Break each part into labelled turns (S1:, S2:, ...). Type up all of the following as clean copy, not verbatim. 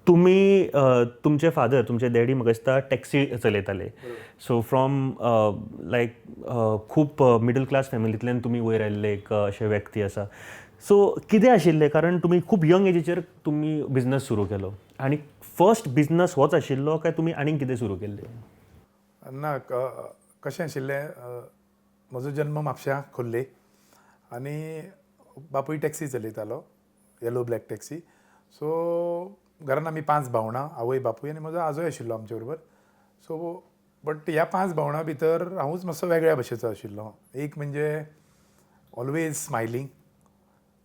S1: तुमी तुमचे फादर, तुमचे डॅडी म्हाका दिसता टॅक्सी चलयताले. सो फ्रॉम लायक खूब मिडल क्लास फॅमिलींतल्यान तुमी वयर आयिल्ले एक अशे व्यक्ती आसा. सो कितें आशिल्लें, कारण तुमी खूब यंग एजीचेर तुमी बिजनस सुरू केलो आनी फर्स्ट बिजनस होच आशिल्लो काय तुमी आनीक कितें सुरू केल्लें?
S2: ना, कशें आशिल्लें, म्हजो जन्म म्हापश्यां खोर्ले आनी बापूय टॅक्सी चलयतालो, येलो ब्लॅक टॅक्सी. सो घरान आमी पांच भावंडां, आवय, बापूय आनी म्हजो आजोय आशिल्लो आमचे बरोबर. सो बट ह्या पांच भावंडां भितर हांवूच मातसो वेगळ्या भशेचो आशिल्लो. एक म्हणजे ऑलवेज स्मायलींग,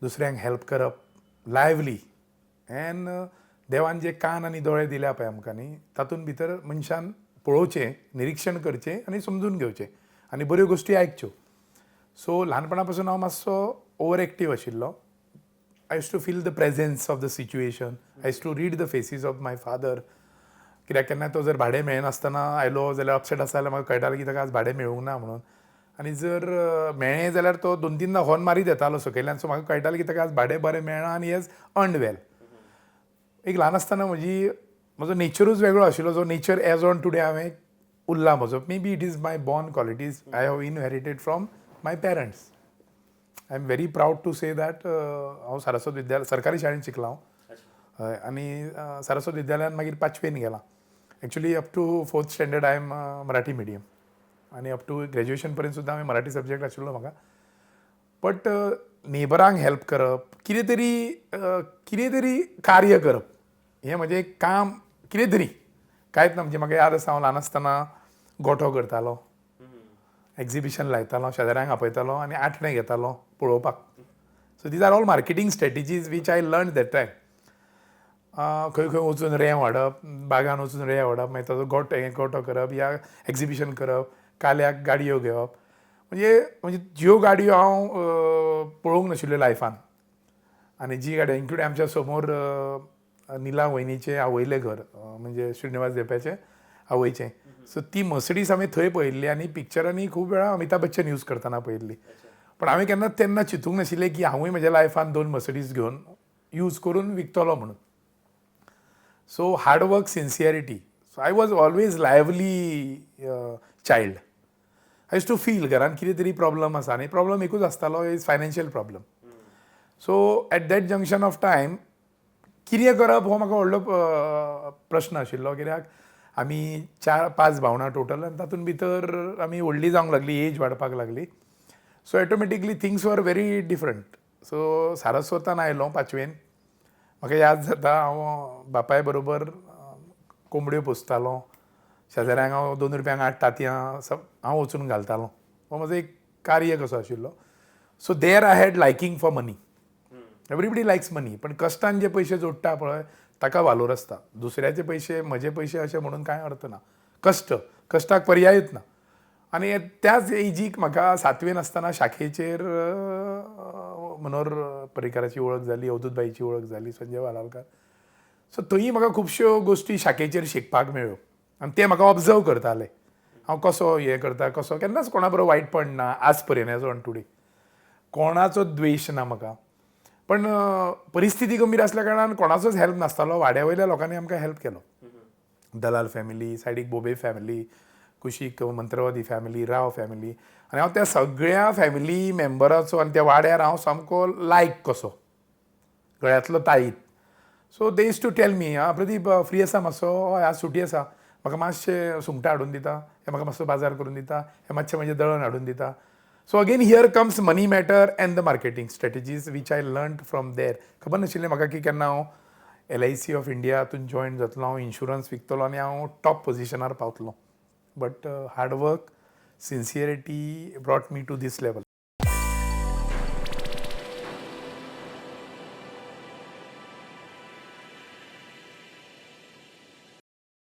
S2: दुसऱ्यांक हेल्प करप, लायवली. एन्ड देवान जे कान आनी दोळे दिल्या पळय आमकां न्ही, तातूंत भितर मनशान पळोवचें, निरिक्षण करचें आनी समजून घेवचें आनी बऱ्यो गोश्टी आयकच्यो. सो ल्हानपणा पासून हांव मातसो ओवर एक्टीव आशिल्लो. I used to feel the presence of the situation. I used to read the faces of my father. कित्याक केन्ना तो जर भाडें मेळनासतना आयलो जाल्यार, अपसेट आसा जाल्यार म्हाका कळटालें की ताका आज भाडें मेळूंक ना म्हणून. आनी जर मेळ्ळें जाल्यार तो दोन तिनदां हॉर्न मारीत येतालो सकयल्यान. सो म्हाका कळटालें की ताका आज भाडें बरें मेळ्ळां आनी हॅज अर्न्ड वेल. एक ल्हान आसतना म्हजो नेचरूच वेगळो आशिल्लो, जो नेचर एज ऑन टुडे हांवें उरला म्हजो. Maybe it is my born qualities I have inherited from my parents. I am very proud to say that हांव सारस्वत विद्यालय, सरकारी शाळेंत शिकला हांव. हय, आनी सारस्वत विद्यालयान मागीर पांचवेन गेला. Actually, up to fourth standard I am Marathi medium आनी अप टू ग्रॅज्युएशन पर्यंत सुद्दां हांवें मराठी सब्जॅक्ट आशिल्लो म्हाका. बट नेबरांक हेल्प करप, कितें तरी कार्य करप, हें म्हजें एक काम. कितें तरी कांयच ना, म्हणजे म्हाका याद आसा, हांव ल्हान आसतना गोठो करतालो, एक्झिबिशन लायतालो, शेजाऱ्यांक आपयतालो आनी आठणे घेतालो पळोवपाक. So these are all marketing strategies which I learn that time. खंय खंय वचून रेंव हाडप, बागान वचून रेंव हाडप, मागीर ताजो गोटो, हें गोठो करप या एक्झिबिशन करप, काल्याक गाडयो घेवप. म्हणजे ज्यो गाडयो हांव पळोवंक नाशिल्ल्यो लायफान आनी जी गाडी, इन्क्लूड आमच्या समोर निला वयनीचें आवयलें घर, म्हणजे श्रीनिवास धेंप्याचें आवयचें, सो ती मर्सिडीज हांवें थंय पळयल्ली आनी पिक्चरांनी खूब वेळा अमिताभ बच्चन यूज करतना पळयल्ली. पण हांवें केन्ना तेन्ना चिंतूंक नाशिल्लें की हांवूय म्हज्या लायफान दोन मर्सिडीज घेवन यूज करून विकतलो म्हणून. So hard work, sincerity. So I was always lively child. I used to feel घरान कितें तरी प्रॉब्लम आसा आनी प्रॉब्लम एकूच आसतालो, is financial problem. So at that junction of time कितें करप हो म्हाका व्हडलो प्रश्न आशिल्लो, कित्याक आमी चार पांच भावंडां टोटल आनी तातूंत भितर आमी व्हडली जावंक लागली, एज वाडपाक लागली. So automatically things were very different. So सारस्वतान आयलो पांचवेन. म्हाका याद जाता, हांव बापाय बरोबर कोंबड्यो पोसतालो. शेजाऱ्यांक हांव 2 रुपयांक आठ तांतयां हांव वचून घालतालो. हो म्हजो एक कार्य कसो आशिल्लो. So there I had liking for money. Everybody likes money, पण कश्टान जे पयशे जोडटा पळय, ताका वालोर आसता. दुसऱ्याचे पयशे म्हजे पयशे अशें म्हणून कांय अर्थ ना. कश्ट, कश्टाक पर्यायूच ना. आनी त्याच एजीक म्हाका सातवेन आसतना शाखेचेर मनोहर पर्रीकाराची वळख जाली, अवधूतभाईची वळख जाली, संजय वालावलकार. सो थंय म्हाका खुबश्यो गोश्टी शाखेचेर शिकपाक मेळ्ळ्यो आनी ते म्हाका ऑब्जर्व करताले, हांव कसो हें करता, कसो. केन्नाच कोणा बरोबर वायटपण ना आज पर्यंत, एज ऑन टुडे कोणाचो द्वेश ना म्हाका. पण परिस्थिती गंभीर आसल्या कारणान कोणाचोच हेल्प नासतालो. वाड्या वयल्या लोकांनी आमकां हेल्प केलो. दलाल फॅमिली, सायडीक बोबे फॅमिली, कुशीक मंत्रवादी फॅमिली, राव फॅमिली आनी हांव त्या सगळ्या फॅमिली मेंबराचो आनी त्या वाड्यार हांव सामको लायक कसो, गळ्यांतलो ताईत. So they used to tell me, "आं प्रदीप, फ्री आसा मातसो? हय, आज सुटी आसा. म्हाका मातशें सुंगटां हाडून दिता? हे म्हाका मातसो बाजार करून दिता? हे मातशें म्हजें दळण हाडून दिता?" So again here comes money matter and the marketing strategies which I learn from there. खबर नाशिल्लें म्हाका की केन्ना हांव एलआयसी ऑफ इंडिया हातून जॉयन जातलो, हांव इन्शुरन्स विकतलो आनी हांव टॉप पोजिशनार पावतलो. But hard work, sincerity brought me to this level.